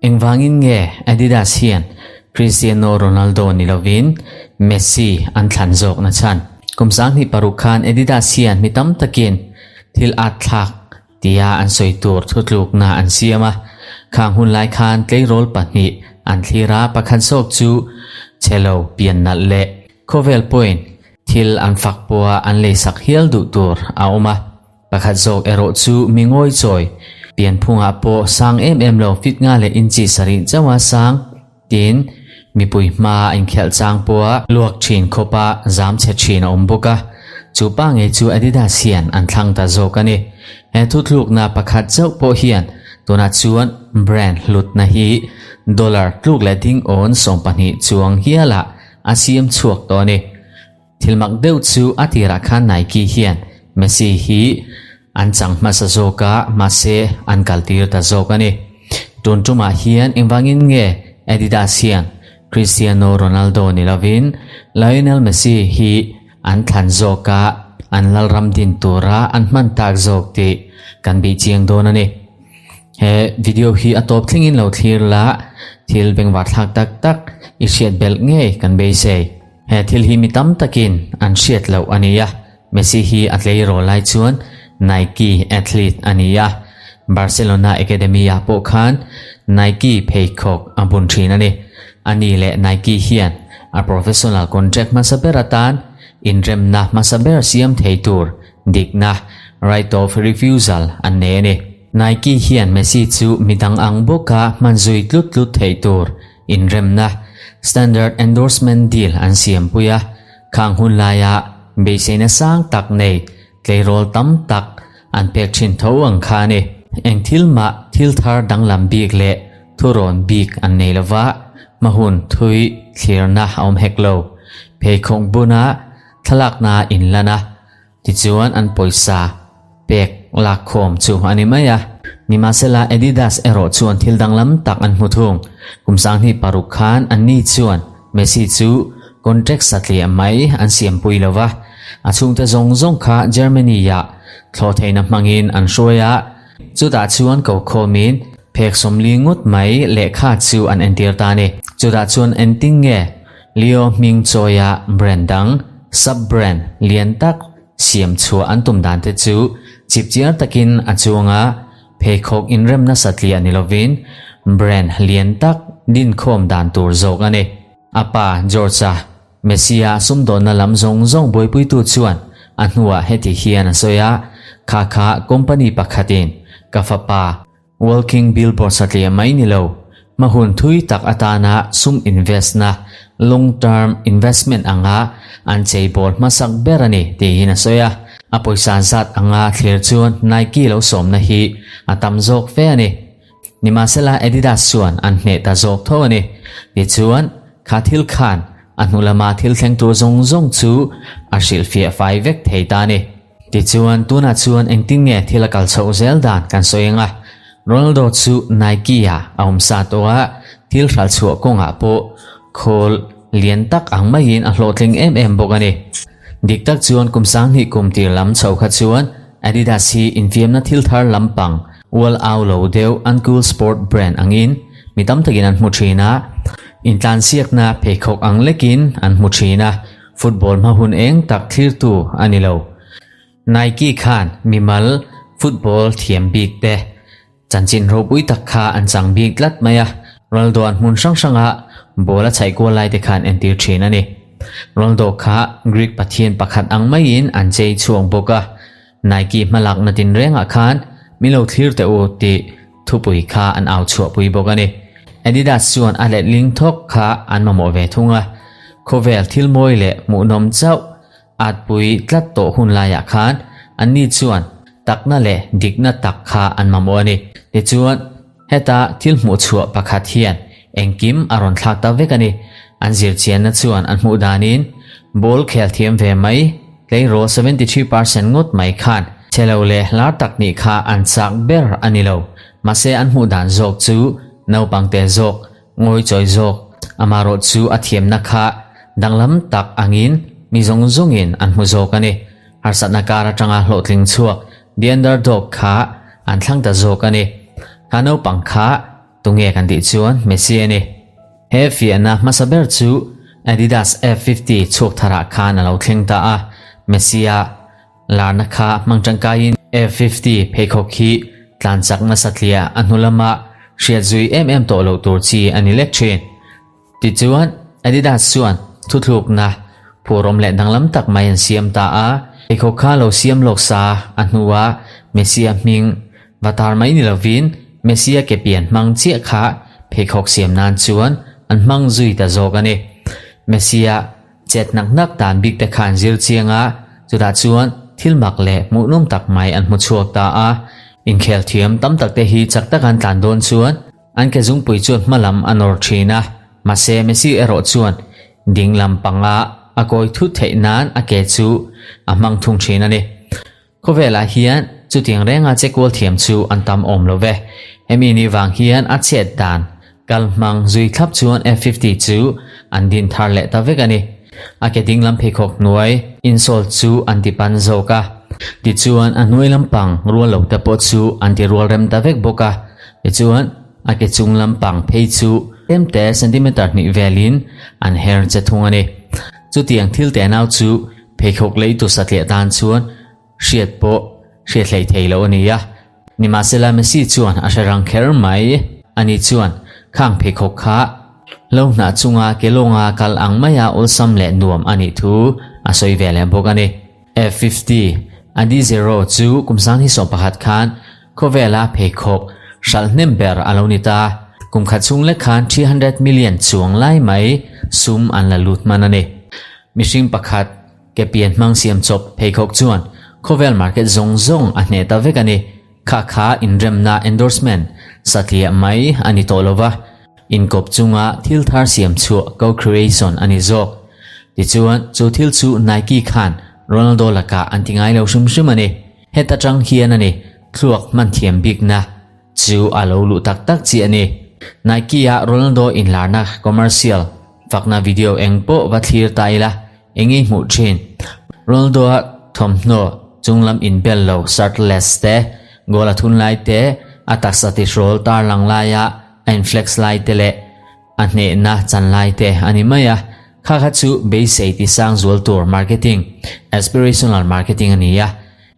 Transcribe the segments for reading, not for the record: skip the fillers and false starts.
Engvangin nge Adidas hian Cristiano Ronaldo ni lovin Messi an thlan zawk na chhan? Kum 26 khan Adidas hian mi tam takin thil at thlak tia an sawi tur thutlukna an siam a. Khang hun lai khan tleirawl pahnih an thlir a, pakhat zawk chu chhe lo pian nalh leh khawvel pawhin thil an fak pawha an leisak hial duh tur a awm a. Pakhat zawk erawh chu mi ngawi chawi, pianphungah pawh sang em em lo fit nga leh inchi sarih chauha sang tiin mipui hmaa a inkhelh chang pawha luak thin khawpa zam chhe thin a awm bawk a. Chu pa ngei chu Adidas hian an thlang ta zawk a ni. He thuthlukna pakhat chauh pawh hian tunah chuan brand hlutna hi dollar tluk leh ding awn 12 chuang hialah a siam chhuak tawh a ni. Thil mak deuh chu a tirah khan Nike hian Messi hi an chang hmasa zawk a, mahse an kaltir ta zawk a ni. Tun tumah hian engvangin nge Adidas hian Cristiano Ronaldo ni lovin Lionel Messi hi an thlan zawk a, an lalram din tura an hman tak zawk tih kan bih chiang dawn a ni. He video hi a tawp thlengin lo thlir la, thil bengvar thlak tak tak i hriat belh ngei kan beisei. He thil hi mi tam takin an hriat loh a ni a, Messi hi a tleirawl lai chuan Nike athlete a ni a, Barcelona Academy-ah pawh khan Nike pheikhawk a bun thin a ni. Ani leh Nike hian a professional contract hmasa ber atan inremna hmasa ber siam thei tur dikna, right of refusal, an nei a ni. Nike hian Messi chu midang ang bawka hman zui tlut tlut theih tur Inremna, Standard Endorsement Deal an siampui a, khang hun laia beiseina sang tak nei tleirawl tam tak an pek thin tho ang kha a ni. Eng thil mah thil thar danglam bik leh thurawn bik an nei lova, hmahun thui thlirna a awm hek lo. Pheikhawk buna thlalakna inlan a, Tichuan an pawisa pek lakkhawm chu a ni mai a. Nimahsela Adidas erawh chuan thil danglam tak an hmu thung. Kum 26 khan anni chuan Messi chu contract satliah mai an siampui lo va, a chhungte zawng zawng kha Germany-ah thlawhtheihna hmangin an hruai a, chutah chuan ko khawmin phek 40 ngawt mai lehkha chu an entir ta a ni. Chutah chuan engtin nge Leo hming chawia brand dang, sub-brand, lian tak siam chhuah an tum dan te chu chipchiar takin a chuang a, pheikhawk inremna satliah ni lovin brand lian tak dinkhawm dan tur zawk a ni. A pa George-a Messi-a sumdawnna lam zawng zawng buaipuitu chuan a hnuah heti hian a sawi a, Kha kha company pakhatin ka fapa Walking billboard satliah mai ni lo, hmahun thui tak atana sum invest na, long term investment anga an cheibawl hmasak ber a ni tiin a sawi a. A pawisa zat anga thlir chuan Nike lo sawmna hi a tam zawk fe a ni. Nimahsela Adidas chuan an hneh ta zawk tho a ni. Tichuan, kha thil khan a hnu lama thil thleng tur zawng zawng chu a hrilhfiah fai vek thei ta a ni. Tichuan, tunah chuan engtin nge thil a kal chhoh zel dan kan sawi ang a, Ronaldo chu Nike-ah a awm sa tawh a, thil hral chhuah kawngah pawh khawl lian tak ang maiin a hlawhtling em em bawk a ni. Dik tak chuan kum 20 kum tir lam chho kha chuan Adidas hi infiamna thil thar lampang ual au lo deuh uncool sport brand angin mi tam takin an hmu thin a, intlansiakna pheikhawk ang lekin an hmu thin a. Football hma hun eng tak thlirtu a ni lo. Nike khan mimal football thiam bik te chanchin ropui tak kha an chang bik tlat mai a, Ronaldo an hmun hrang hranga ball a chhaih kual lai te khan entir thin a ni. Ronaldo kha Greek pathian pakhat ang maiin an chei chhuak bawk a, Nike hmalakna tinrengah khan mi lo thlir teh u tih thupui kha an au chhuahpui bawk a ni. Adidas chuan a letling thawk kha an mamawh ve thung a, khawvel thil mawi leh hmuhnawm chauh atpui tlat tawh hun laiah khan anni chuan takna leh dikna tak kha an mamawh a ni. Tichuan, heta thil hmuh chhuah pakhat hian engkim a rawn thlak ta vek a ni. An zirchianna chuan an hmuh danin ball khel thiam ve mai tleirawl 73% ngawt mai khan chhe lo leh lar tak nih kha an chak ber a ni lo. Mahse an hmuh dan zawk chu naupangte zawk, ngawi chawi zawk, amarawh chu a thiamna kha danglam tak angin mi zawng zawngin an hmu zawk a ni. Harsatna kar atanga hlawhtling chhuak the underdog kha an thlang ta zawk a ni. Kha naupang kha tunge kan tih chuan Messi a ni. He fiahna hmasa ber chu Adidas F50 chhuak tharah khan a lo thleng ta a, Messi-a larna kha hmang tangkaiin F50 pheikhawk hi tlan chak nasa tliah a hnu lama hriat zui em em tawh loh tur chi a ni lek thin. Tichuan, Adidas chuan thuthlukna phurawm leh danglam tak mai an siam ta a, pheikhawk kha lo siam lawk sa a hnua Messi-a hming va tar mai ni lovin Messi-a ke pian hmang chiah kha pheikhawk siam nan chuan an hmang zui ta zawk a ni. Messi-a chet hnak hnak dan bik te kha an zir chiang a, chutah chuan thil mak leh hmuhnawm tak mai an hmu chhuak ta a. Inkhel thiam tam tak te hi chak taka an tlan dawn chuan An ke zungpui chuan hma lam a nawr thin a, mahse Messi erawh chuan ding lam panga a kawi thut theih nan a ke chu a hmang thung thin a ni. Khawvelah hian chutiang renga che kual thiam chu an tam awm lo ve. Hemi ni vang hian a chet dan kal hmang zui thlap chuan F50 chu an din thar leh ta vek a ni. A ke ding lam pheikhawk hnuai insole chu an ti pan zawk a, tichuan a hnuai lampang rual lo te pawh chu an ti rual rem ta vek bawk a. Tichuan, a ke chung lampang phei chu tlemte centimeter hnih velin an her che thung a ni. Chutiang thil te nau chu pheikhawk leitu satliah tan chuan hriat pawh hriat hlei thei lo a ni a. Nimahsela Messi chuan a hre rang kher mai. Ani chuan khang pheikhawk kha lo hnah chunga ke lawnga kal ang maia awlsam leh nuam a nih thu a sawi ve leh bawk a ni. F50 Adizero chu kum 2011 khan Khawvela pheikhawk hralh hnem ber a lo ni ta. Kum khat chhung lek khan 300 million chuang lai mai sum an la lut hman a ni. Mihring pakhat ke pian hmang siam chawp pheikhawk chuan khawvel market zawng zawng a hneh ta vek a ni. Kha kha inremna endorsement satliah mai a ni tawh lo va, inkawp chunga thil thar siam chhuah co-creation a ni zawk. Tichuan, chu thil chu Nike khan Ronaldo lakah an ti ngai lo hrim hrim a ni. Heta tang hian a ni, thluak hman thiam bikna chu a lo luh tak tak chi a ni. Nike-a Ronaldo inlarna commercial fakna video eng pawh va thlir ta ila, eng nge hmuh thin? Ronaldo-a thawmhnaw chunglam inbel lo shirtless te, goal a thun lai te, a taksa tihrawl tarlang laia a inflex lai te leh A hnehna chan lai te a ni mai a, kha kha chu beisei ti sang zual tur marketing, aspirational marketing a ni a.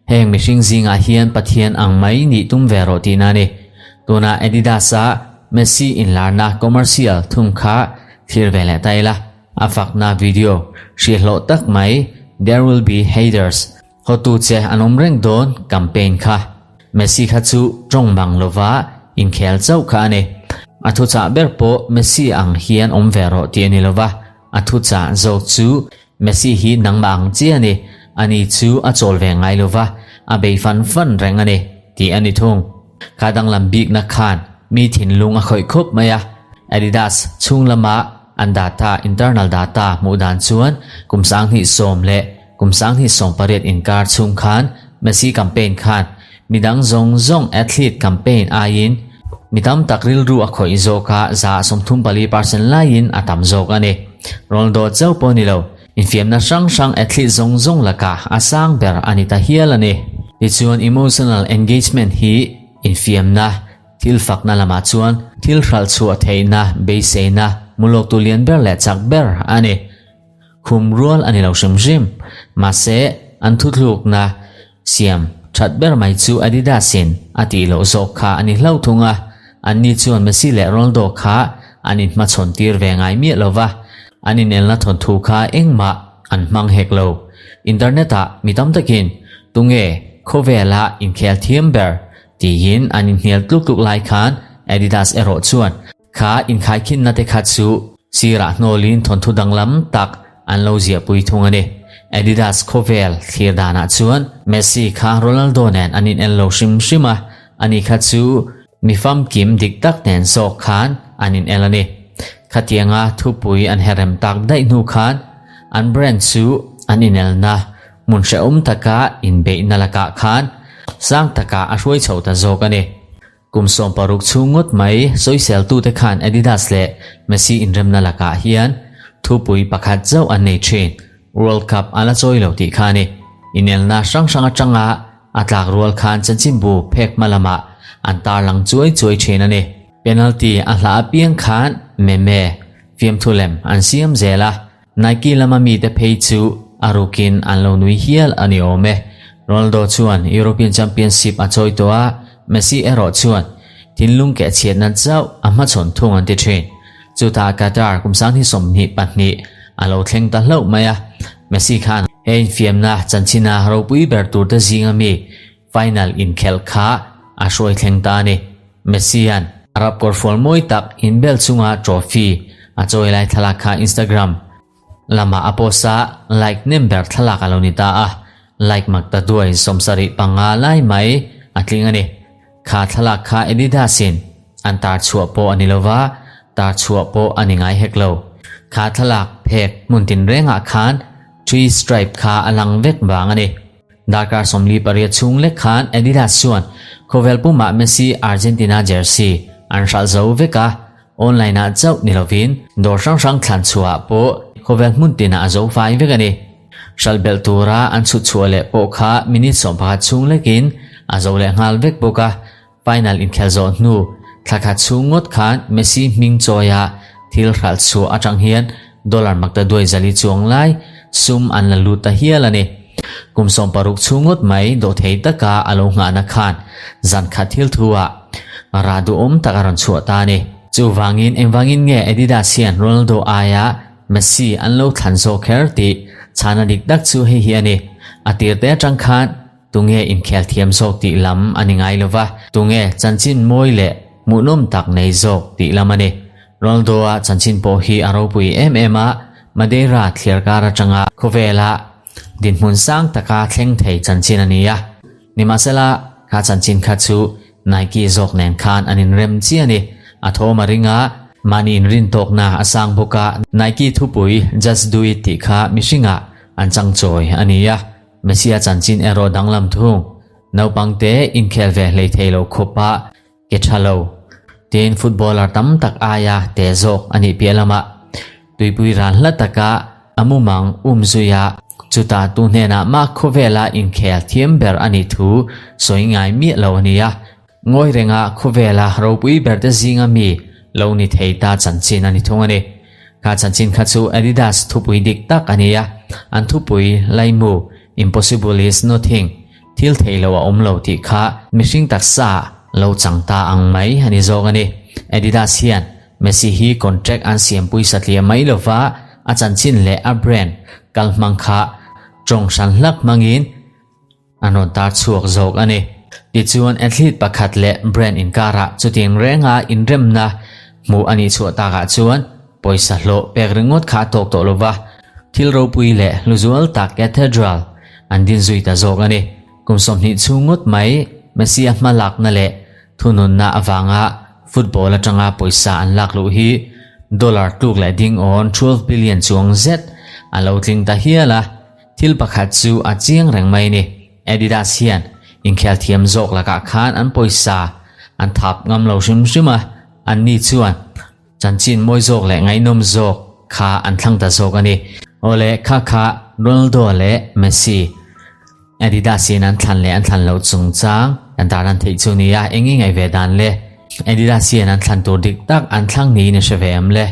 Heng mihring zingah hian Pathian ang mai nih tum ve rawh tihna a ni. Tunah Adidas-a Messi inlarna commercial thung kha thlir ve leh ta ila, a fakna video hrihlawh tak mai There will be haters, Hotu che an awm reng dawn campaign kha. Messi kha chu tawng mang lova inkhel chauh kha a ni. A thuchah ber pawh Messi ang hian awm ve rawh tih a ni lova, a thuchah zawk chu Messi hi nangmah ang chiah a ni, ani chu a chawl ve ngai lova, a bei fan fan reng a ni tih a ni thung. Kha danglam bikna khan mi thinlung a khawih khawp mai a, Adidas chhung lama an data, internal data, hmuh dan chuan kum 2010 leh kum 2018 inkar chhung khan Messi campaign khan midang zawng zawng athlete campaign aiin mi tam tak rilru a khawih zawk a, 34% laiin a tam zawk a ni. Ronaldo chauh pawh ni lo, infiamna hrang hrang athlete zawng zawng lakah a sang ber a ni ta hial a ni. Tichuan emotional engagement hi infiamna thil fakna lamah chuan thil hralh chhuah theihna beiseina mulawktu lian ber leh chak ber a ni. Khum rual a ni lo hrim hrim. Mahse, an thuthlukna siam that ber mai chu Adidas-in a tih loh zawk kha a ni hlauh thung a. Anni chuan Messi leh Ronaldo kha an inhmachhawn tir ve ngai miah lo va, an inelna thawnthu kha engmah an hmang hek lo. Internet-ah mi tam takin tunge khawvela inkhel thiam ber tiin an inhnial tluk tluk lai khan Adidas erawh chuan Kha inkhaikhinna te kha chu sirah hnawlin thawnthu danglam tak an lo ziahpui thung a ni. Adidas khawvel thlir danah chuan Messi kha Ronaldo nen an inel lo hrim hrim a, ani kha chu mi famkim dik tak nen zawk khan an inel a ni. Khatianga thupui an herrem tak daih hnu khan an brand chu an inelna hmun hrehawm taka inbeihna lakah khan sang takah a hruai chho ta zawk a ni. Kum 16 chhung ngawt mai sawiseltute khan Adidas leh Messi inremna lakah hian thupui pakhat zauh an nei thin, World Cup a la chawi lo tih kha a ni. Inelna hrang hrang atanga a tlak rual khan chanchinbu phek hma lamah an tarlang chuai chuai thin a ni. Penalty a hlah apiang khan meme fiamthu lem an siam zel a, Nike lama mite phei chu a rukin an lo nui hial a ni awm e. Ronaldo chuan European Championship a chawi tawh a, Messi erawh chuan thinlung keh chhiatna chauh a hmachhawn thung an ti thin. Chutah Qatar kum 2022 a lo thleng ta hlauh mai a, Messi khan he infiamna chanchina ropui ber turte zinga mi final inkhelh kha a hruai thleng ta a ni. Messi-a'n Arab kawrfual mawi tak inbel chunga trophy a chawi lai thlalak kha Instagram lamah a post a, like nem ber thlalak a lo ni ta a, like mak ta duai 75 lai mai a tling a ni. Kha thlalak kha Adidas-in an tar chhuah pawh a ni lo va, tar chhuah pawh a ni ngai hek lo. Kha thlalak phek hmun tinrengah khan three stripe kha a lang vek vang a ni. Darkar 48 chhung lek khan Adidas chuan khawvel pumah Messi Argentina jersey an hralh zo vek a, online ah chauh ni lovin dawr hrang hrang thlan chhuah ah pawh khawvel hmun tinah a zo fai vek a ni. Hralh belh tura an chhut chhuah leh pawh kha minute 11 chhung lekin a zo leh nghal vek bawk a, final inkhel zawh hnu thla khat chhung ngawt khan Messi hming chawia thil hralh chhuah atang hian dollar makta duai zali chuang lai sum an la lut ta hial a ni. Kum 60 chhung ngawt mai dawhthei taka a lo nghahna khan zan khat thil thu ah rah duhawm tak a rawn chhuah ta a ni. Chuvangin engvangin nge Adidas hian Ronaldo aia Messi an lo thlan zawk kher tih chhana dik tak chu hei hi a ni. A tir te atang khan Tunge inkhel thiam zawk tih lam a ni ngai lova, tunge chanchin mawi leh hmuhnawm tak nei zawk tih lam a ni. Ronaldo-a chanchin pawh hi a ropui em em a, Madeira thliarkar atanga khawvela dinhmun sang taka thleng thei chanchin a ni a. Nimahsela, kha chanchin kha chu Nike zawk nen khan an inrem chiah a ni. A thawm a ring a, mahni inrintawkna a sang bawk a, Nike thupui Just Do It tih kha mihringah an changchawi a ni a. Messi-a chanchin erawh danglam thung. Naupangte inkhel ve hlei thei lo khawpa ke tha lo. Tin, footballer tam tak aia te zawk a nih piah lamah tuipui ran hla taka a mumang um zui a, chutah tu hnenah mah khawvela inkhel thiam ber a nih thu sawi ngai miah lo a ni a. Ngawi renga khawvela ropui berte zinga mi lo ni thei ta chanchin a ni thung a ni. Kha chanchin kha chu Adidas thupui dik tak a ni a, an thupui laimu Impossible is nothing, thil theih loh a awm lo tih kha mihring taksa lo chang ta ang mai a ni zawk a ni. Adidas hian Messi hi contract an siampui satliah mai lova a chanchin leh a brand kalhmang kha tawng hran hlak hmangin An rawn tar chhuak zawk a ni. Tichuan athlete pakhat leh brand inkarah chutiang renga inremna hmuh a nih chhuah takah chuan pawisa hlawh pek ringawt kha a tawk tawh lova, thil ropui leh hluzual tak Cathedral an din zui ta zawk a ni. Kum 20 chhung ngawt mai Messi-a hma lakna leh thununna avanga football atanga pawisa an lak luh hi dollar tluk leh ding awn 12 billion chuang zet a lo tling ta hial a. Thil pakhat chu a chiang reng mai ni. Adidas hian inkhel thiam zawk lakah khan an pawisa an thap ngam lo hrim hrim a, anni chuan chanchin mawi zawk leh ngaihnawm zawk kha an thlang ta zawk a ni. Awle, kha kha Ronaldo leh Messi Adidas in an thlan leh an thlan loh chungchang kan tarlan theih chu ni a, eng nge ngaih ve dan le? Adidas hian an thlan tur dik tak an thlang niin a hre ve em le?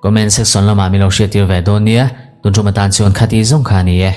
Comment section lamah min lo hriattir ve dawn nia, tun tum atan chuan khati zawng kha a ni e.